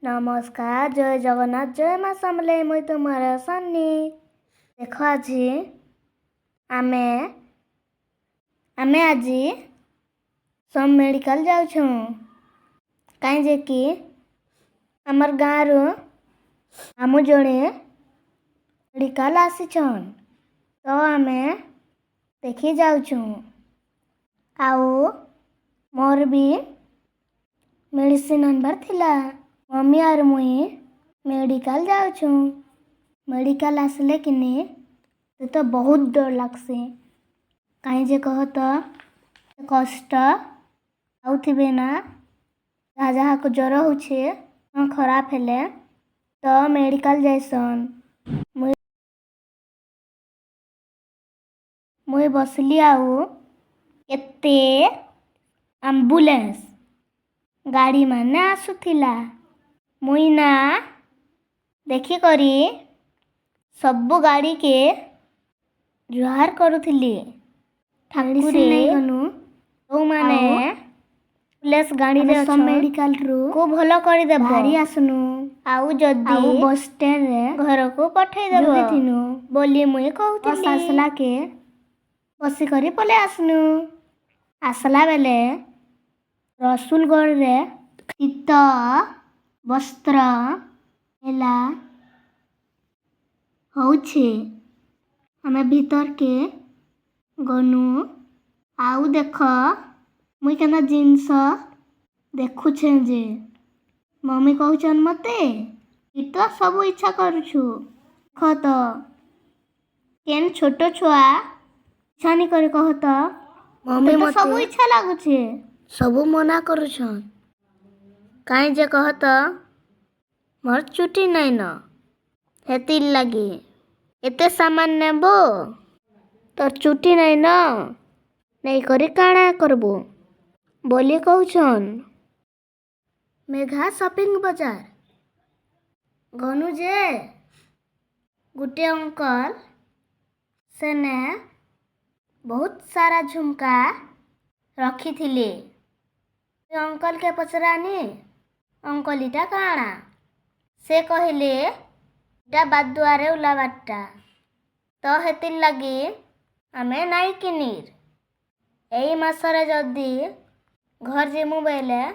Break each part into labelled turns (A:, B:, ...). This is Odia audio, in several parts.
A: ନମସ୍କାର, ଜୟ ଜଗନ୍ନାଥ, ଜୟ ମା ସମଲେଇ। ମୁଇଁ ତୁମର ସନ୍ନି। ଦେଖ, ଆଜି ଆମେ ଆମେ ଆଜି ସମ୍ ମେଡ଼ିକାଲ ଯାଉଛୁଁ। କାଇଁ ଯେ କି ଆମର୍ ଗାଁରୁ ମାମୁଁ ଜଣେ ମେଡ଼ିକାଲ ଆସିଛନ୍ ତ ଆମେ ଦେଖି ଯାଉଛୁଁ। ଆଉ ମୋର୍ ବି ମେଡ଼ିସିନ୍ ଆନବାର୍ ଥିଲା। ମମି ଆର୍ ମୁଇଁ ମେଡ଼ିକାଲ ଯାଉଛୁଁ। ମେଡ଼ିକାଲ ଆସିଲେ କିନି ତ ବହୁତ ଡର୍ ଲାଗ୍ସି। କାଇଁ ଯେ କହ ତ, କଷ୍ଟ ପାଉଥିବେ ନା, ଯାହା ଯାହାକୁ ଜ୍ୱର ହଉଛେ, ଖରାପ ହେଲେ ତ ମେଡ଼ିକାଲ ଯାଏସନ୍। ମୁଇଁ ବସିଲି ଆଉ କେତେ ଆମ୍ବୁଲାନ୍ସ ଗାଡ଼ିମାନେ ଆସୁଥିଲା। ମୁଇଁ ନା ଦେଖିକରି ସବୁ ଗାଡ଼ିକେ ଜୁହାର କରୁଥିଲି। ଠାକୁରେ ନେଇଗନୁ, ଯୋଉମାନେ ଆମ୍ବୁଲାନ୍ସ ଗାଡ଼ିରେ ମେଡ଼ିକାଲରୁ କୁ ଭଲ କରିଦେବ, ବାହାରି ଆସନୁ। ଆଉ ଯଦି ବସ୍ ଷ୍ଟାଣ୍ଡରେ ଘରକୁ ପଠେଇଦେବ ବୋଲି ମୁଇଁ କହୁଥିଲି। ବସ୍ ଆସିଲାକେ ବସିକରି ପଲେଇ ଆସନୁ। ଆସଲା ବେଲେ ରସୁଲଗଡ଼ରେ ଶୀତ ବସ୍ତ୍ର ମେଲା ହଉଛେ। ଆମେ ଭିତରକେ ଗନୁ ଆଉ ଦେଖ, ମୁଇଁ କେନ୍ତା ଜିନିଷ ଦେଖୁଛେଁ ଯେ ମମି କହୁଛନ୍ ମତେ, "ଇ ତ ସବୁ ଇଚ୍ଛା କରୁଛୁ।" ଦେଖ ତ, କେନ୍ ଛୋଟ ଛୁଆ ଇଚ୍ଛା ନି କରି କହ ତ?
B: ମମି
A: ମତେ ସବୁ
B: ମତେ
A: ଇଚ୍ଛା ଲାଗୁଛେ।
B: ସବୁ ମନା କରୁଛନ୍।
A: କାଇଁ ଯେ କହ ତ, ମୋର୍ ଚୁଟି ନାଇଁନ, ହେତିର୍ ଲାଗି। ଏତେ ସାମାନ ନେବୁ, ତୋର୍ ଚୁଟି ନାଇଁନ, ନେଇକରି କାଣା କରବୁ ବୋଲି କହୁଛନ୍। ମେଘା ସପିଂ ବଜାର ଗନୁ ଯେ ଗୁଟେ ଅଙ୍କଲ ସେନେ ବହୁତ ସାରା ଝୁମକା ରଖିଥିଲେ। ସେ ଅଙ୍କଲକେ ପଚରାନି, "ଅଙ୍କଲ, ଇଟା କାଣା?" ସେ କହିଲେ, "ଇଟା ବାଦୁଆରେ ଉଲାବାରଟା।" ତ ହେତିର୍ ଲାଗି ଆମେ ନାଇଁ କିନିର୍। ଏଇ ମାସରେ ଯଦି ଘର୍ ଯିମୁ ବେଲେ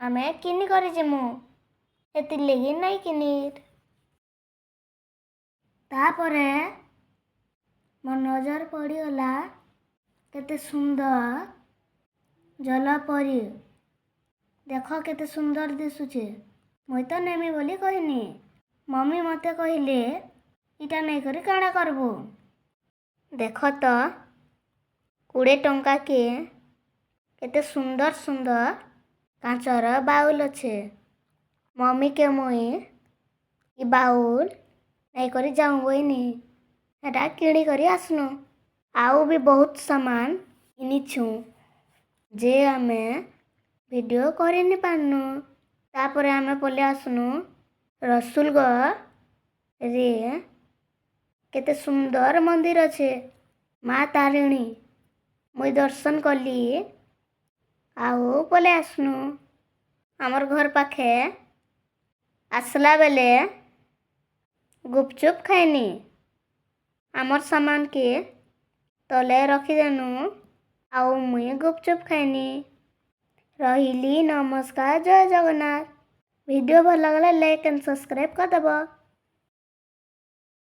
A: ଆମେ କିନି କରି ଯିମୁ, ହେତିର୍ ଲାଗି ନାଇଁ କିନିର୍। ତାପରେ ମୋ ନଜର ପଡ଼ିଗଲା କେତେ ସୁନ୍ଦର ଜଲପରି। ଦେଖ, କେତେ ସୁନ୍ଦର ଦିଶୁଛେ। ମୁଇଁ ତ ନେମି ବୋଲି କହିନି। ମମି ମତେ କହିଲେ, "ଇଟା ନେଇକରି କାଣା କରବୁ?" ଦେଖ ତ, 20 ଟଙ୍କାକେ କେତେ ସୁନ୍ଦର ସୁନ୍ଦର କାଚର ବାଉଲ ଅଛେ। ମମିକେ ମୁଇଁ ଇ ବାଉଲ ନେଇକରି ଯାଉଁ ବଇନି। ହେଟା କିଣିକରି ଆସନୁ। ଆଉ ବି ବହୁତ ସାମାନ କିନିଛୁଁ ଯେ ଆମେ ଭିଡ଼ିଓ କରିନି ପାରନୁ। ତାପରେ ଆମେ ପଲେଇ ଆସନୁ ରସୁଲଗଡ଼ରେ। କେତେ ସୁନ୍ଦର ମନ୍ଦିର ଅଛେ, ମା ତାରିଣୀ। ମୁଇଁ ଦର୍ଶନ କଲି ଆଉ ପଲେଇ ଆସନୁ ଆମର୍ ଘର ପାଖେ। ଆସଲା ବେଲେ ଗୁପଚୁପ୍ ଖାଇନି। ଆମର୍ ସାମାନକେ ତଲେ ରଖିଦେନୁ ଆଉ ମୁଇଁ ଗୁପଚୁପ୍ ଖାଇନି। ରହିଲି, ନମସ୍କାର, ଜୟ ଜଗନ୍ନାଥ। ଭିଡ଼ିଓ ଭଲ ଲାଗିଲେ ଲାଇକ୍ ଆଣ୍ଡ ସବସ୍କ୍ରାଇବ୍ କରିଦେବ।